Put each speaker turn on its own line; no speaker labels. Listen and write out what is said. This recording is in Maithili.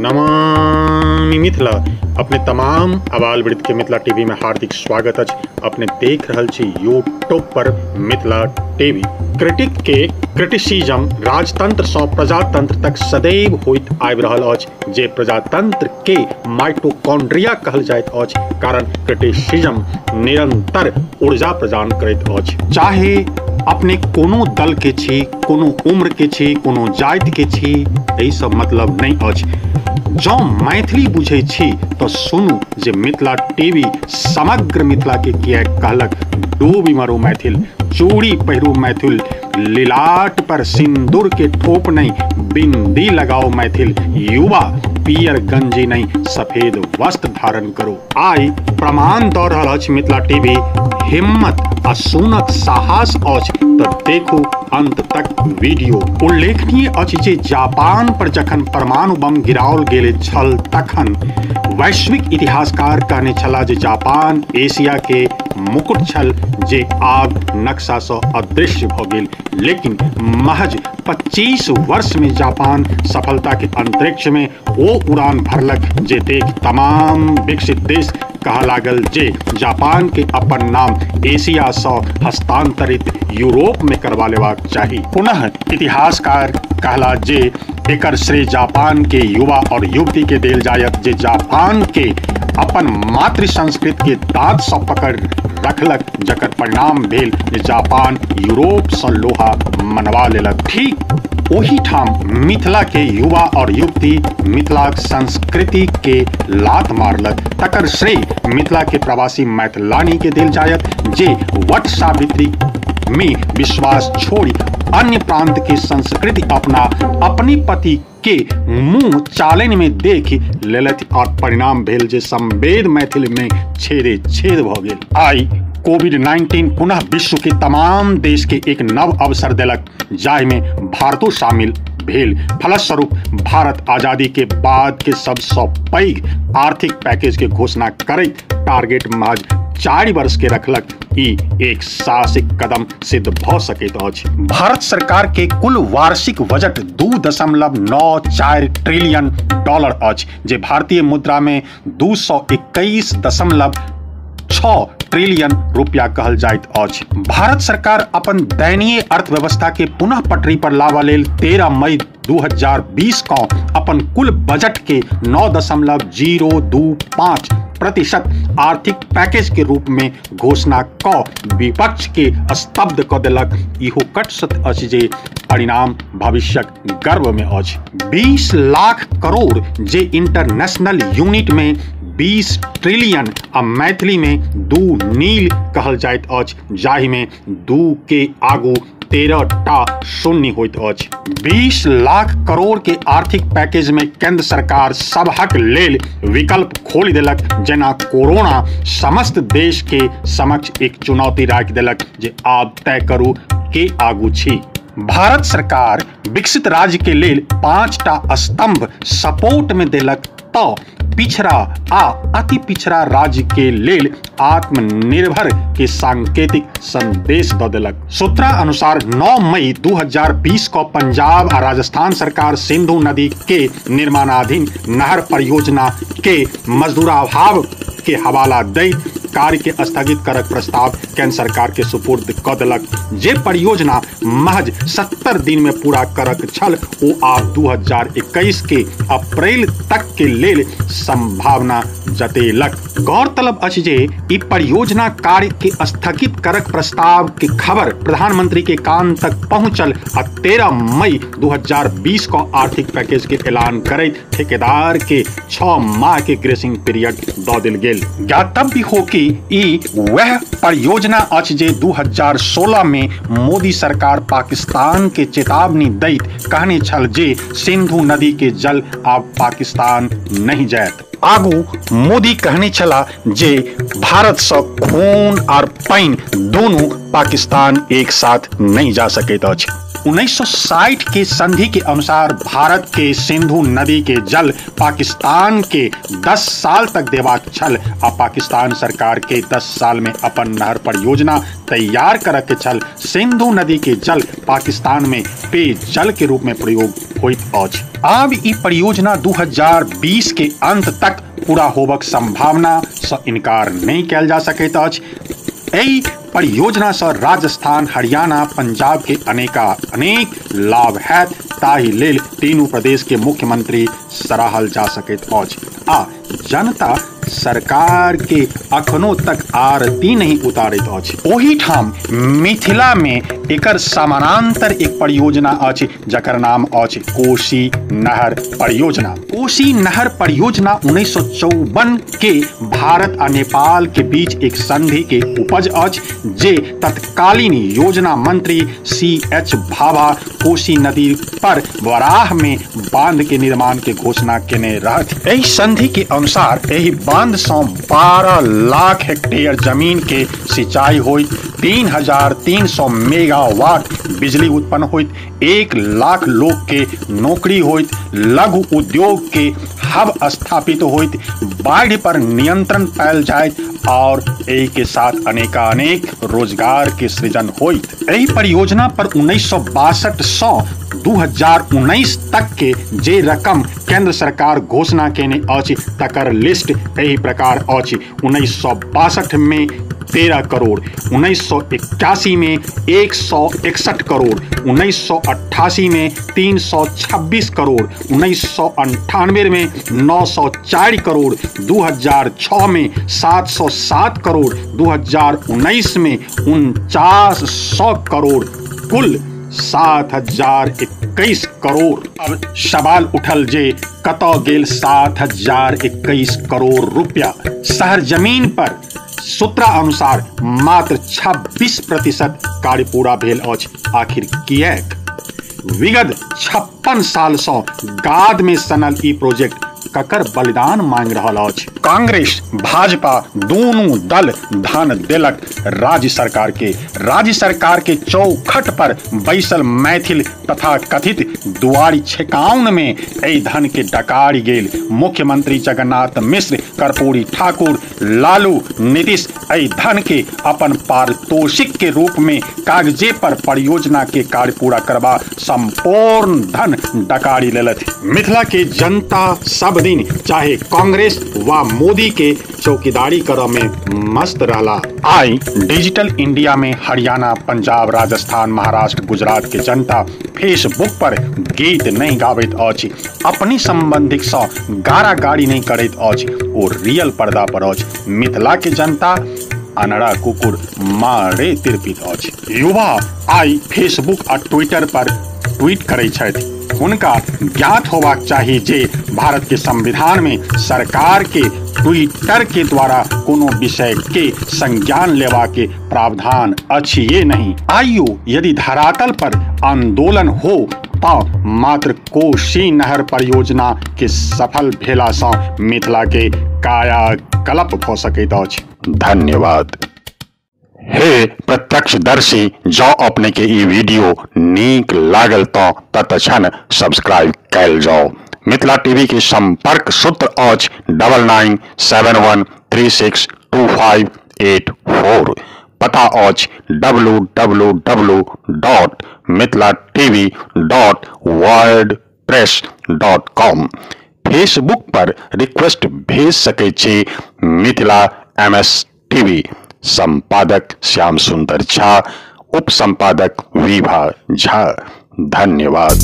नमामि मिथिला। अपने तमाम आबाल वृद्ध के मिथिला टीवी में हार्दिक स्वागत अछि। अपने देख रहल छी यूट्यूब पर मिथिला टीवी। क्रिटिक के क्रिटिसिज्म राजतंत्र सँ प्रजातंत्र तक सदैव होइत आबि रहल अछि, जे प्रजातंत्र के माइटोकॉन्ड्रिया कहल जाइत अछि, कारण क्रिटिसिज्म निरंतर ऊर्जा प्रदान करैत अछि। चाहे अपने कोनो दल के छी, कोनो उम्र के छी, कोनो जाति के छी, एहि सब मतलब नहीं अछि। जँ मैथिली बुझै छी तो सुनू जे मिथिला टीवी समग्र मिथिला के किया कहलक डूबी मरू मैथिल, चूड़ी पहिरू मैथिल, लिलाट पर सिंदूर के ठोप नहीं बिंदी लगाओ मैथिल, युवा पियर गंजी नहीं सफेद वस्त्र धारण करो। आई प्रमाण दऽ रहल अछि मिथिला टीवी, हिम्मत आ सुनक साहस अछि तऽ देखू अंत तक वीडियो। उल्लेखनीय अछि जे जापान पर जखन परमाणु बम गिराओल गेल छल तखन वैश्विक इतिहासकार कहने छलाह जे जापान एशिया के मुकुट छल जे आब नक्शा सँ अदृश्य भऽ गेल। लेकिन महज 25 वर्ष में जापान सफलता के अंतरिक्ष में ओ उड़ान भरलक जे देख तमाम विकसित देश कह लागल जे जापान के अपन नाम एशिया सँ हस्तांतरित यूरोप में करवा लेबाक चाही। पुनः इतिहासकार कहला जे एकर श्रेय जापान के युवा और युवती के देल जायत जे जापान के अपन मातृ संस्कृति के दांत सँ पकड़ रखलक, जकर परिणाम भेल जे जापान यूरोप सँ लोहा मनवा लेलक। ठीक ओही ठाम मिथिला के युवा और युवती मिथिलाक संस्कृति के लात मारलक, तकर श्रेय मिथिला के प्रवासी मैथिलानी के देल जायत जे वट सावित्री में विश्वास छोड़ी अन्य प्रांत के संस्कृति अपना अपने पति के मुंह चालन में देख लेलथि और परिणाम भेल जे संवेद मैथिल में छेदे छेद भऽ गेल। आई कोविड-19 पुनः विश्व के तमाम देश के एक नव अवसर देलक, जाहि में भारतो शामिल भेल। फलस्वरूप भारत आजादी के बाद के सबसँ पैघ आर्थिक पैकेज के घोषणा करैत टारगेट महज 4 वर्ष के रखलक। ई एक साहसिक कदम सिद्ध भऽ सकैत अछि। भारत सरकार के कुल वार्षिक बजट 2.94 ट्रिलियन डॉलर अछि, जे भारतीय मुद्रा में 221.6 ट्रिलियन रुपया कहल जाइत अछि। भारत सरकार अपन दयनीय अर्थव्यवस्था के पुनः पटरी पर लाबऽ लेल 13 मई 2020 को अपन कुल बजट के 9.025% आर्थिक पैकेज के रूप में घोषणा क विपक्ष के स्तब्ध क देलक। इहो कट सत्य अछि जे परिणाम भविष्यक गर्व में अछि। 20 लाख करोड़ जे इंटरनेशनल यूनिट में 20 ट्रिलियन आ मैथिली में 2 नील कहल जाइत अछि, जाहि में 2 के आगू 13 टा शून्य होइत अछि। 20 लाख करोड़ के आर्थिक पैकेज में केंद्र सरकार सबहक लेल विकल्प खोलि देलक, जेना कोरोना समस्त देश के समक्ष एक चुनौती राखि देलक जे आब तय करू के आगू छी। भारत सरकार विकसित राज्य के लेल 5 टा स्तंभ सपोर्ट में देलक तो पिछड़ा आ अति पिछड़ा राज्य के लेल आत्मनिर्भर के सांकेतिक संदेश द देलक। सूत्रा अनुसार 9 मई 2020 को पंजाब आ राजस्थान सरकार सिंधु नदी के निर्माणाधीन नहर परियोजना के मजदूराभाव के हवाला दैत कार्य के स्थगित करक प्रस्ताव केंद्र सरकार के सुपुर्द क देलक। जे परियोजना महज 70 दिन में पूरा करक छल ओ आब 2021 के अप्रैल तक के लेल संभावना जतेलक। गौरतलब अछि जे ई परियोजना कार्य के स्थगित करक प्रस्ताव के खबर प्रधानमंत्री के कान तक पहुंचल आ 13 मई 2020 को आर्थिक पैकेज के ऐलान करैत ठेकेदार के 6 माह के ग्रेसिंग पीरियड दऽ देल गेल। ज्ञातव्य हो कि ई वह परियोजना अछि जे 2016 में मोदी सरकार पाकिस्तान के चेतावनी दैत कहने छल जे सिंधु नदी के जल आब पाकिस्तान नहीं जायत। आगू मोदी कहने छला जे भारत सँ खून और पानि दोनों पाकिस्तान एक साथ नहीं जा सकैत अछि। 1960 के संधि के अनुसार भारत के सिंधु नदी के जल पाकिस्तान के 10 साल तक देबाक छल आ पाकिस्तान सरकार के 10 साल में अपन नहर परियोजना तैयार करऽ के छल। सिंधु नदी के जल पाकिस्तान में पेयजल के रूप में प्रयोग होइत अछि। आब ई परियोजना 2020 के अंत तक पूरा होबक संभावना सँ इनकार नहि कयल जा सकैत अछि। एहि परियोजना सँ राजस्थान, हरियाणा, पंजाब के अनेक लाभ हैत, ताहि लेल तीनू प्रदेश के मुख्यमंत्री सराहल जा सकैत अछि आ जनता सरकार के अखनो तक आरती नहीं उतारैत अछि। ओहिठाम मिथिला में एकर समानांतर एक परियोजना अछि जकर नाम अछि कोसी नहर परियोजना। कोसी नहर परियोजना 1954 के भारत आ नेपाल के बीच एक संधि के उपज अछि जे तत्कालीन योजना मंत्री CH Bhabha Kosi नदी पर वराह में बांध के निर्माण के घोषणा केने रहथि। एहि संधि के अनुसार एहि बांध सँ 12 लाख हेक्टेयर जमीन के सिंचाई होइत, 3300 मेगावाट बिजली उत्पन्न होइत, 1 लाख लोग के नौकरी होइत, लघु उद्योग के हब स्थापित होइत, बाढ़ पर नियंत्रण पायल जाइत और एहि के साथ अनेकानेक रोजगार के सृजन होइत। एहि परियोजना पर 1962 सँ 2019 तक के जे रकम केंद्र सरकार घोषणा केने अछि तकर लिस्ट एहि प्रकार अछि। 1962 में 13 करोड़, 1981 में 161 करोड़, 1988 में 326 करोड़, 1998 में 904 करोड़, 2006 में 707 करोड़, 2019 में 4900 करोड़, कुल 7021 करोड़। अब सवाल उठल जे कतऽ गेल 7021 करोड़ रुपया। शहर जमीन पर सूत्रा अनुसार मात्र 26% कार्य पूरा भेल अछि। आखिर किएक? विगत 56 साल सँ गाद में सनल ई प्रोजेक्ट ककर बलिदान मांग रहल अछि? कांग्रेस भाजपा दोनों दल धन देलक राज्य सरकार के। राज्य सरकार के चौखट पर बैसल मैथिल तथा कथित दुआरी छेकाउन में एहि धन के डकारी गेल। मुख्यमंत्री जगन्नाथ मिश्र, कर्पूरी ठाकुर, लालू, नीतीश एहि धन के अपन पारितोषिक के रूप में कागजे पर परियोजना के कार्य पूरा करबा संपूर्ण धन डकारी लेलथि। मिथिला के जनता सब दिन चाहे कांग्रेस व मोदी के चौकीदारी करऽ में मस्त रहला। आई डिजिटल इंडिया में हरियाणा, पंजाब, राजस्थान, महाराष्ट्र, गुजरात के जनता फेसबुक पर गीत नहीं गाबैत अछि, अपने संबंधिक सँ गारा गाड़ी नहीं करैत अछि, ओ रियल पर्दा पर अछि। मिथिला के जनता अनरा कुकुर मारे तिरपित अछि। युवा आई फेसबुक आ ट्विटर पर ट्वीट करै छथि। हुनका ज्ञात होबाक चाही जे भारत के संविधान में सरकार के ट्विटर के द्वारा कोनो विषय के संज्ञान लेवा के प्रावधान अछि ये नहीं। आइयो यदि धरातल पर आंदोलन हो तो मात्र कोसी नहर परियोजना के सफल भेला सँ मिथिला के कायाकल्प भ सकैत अछि। धन्यवाद। हे प्रत्यक्षदर्शी, जँ अपने के ई वीडियो नीक लागल तो तत्क्षण सब्सक्राइब कैल जाओ। मिथिला टीवी के संपर्क सूत्र अछि 9971362584। पता अछि www.mithilatv.wordpress.com। फेसबुक पर रिक्वेस्ट भेज सकै छी मिथिला MS TV। संपादक श्याम सुंदर झा, उप संपादक विभा झा। धन्यवाद।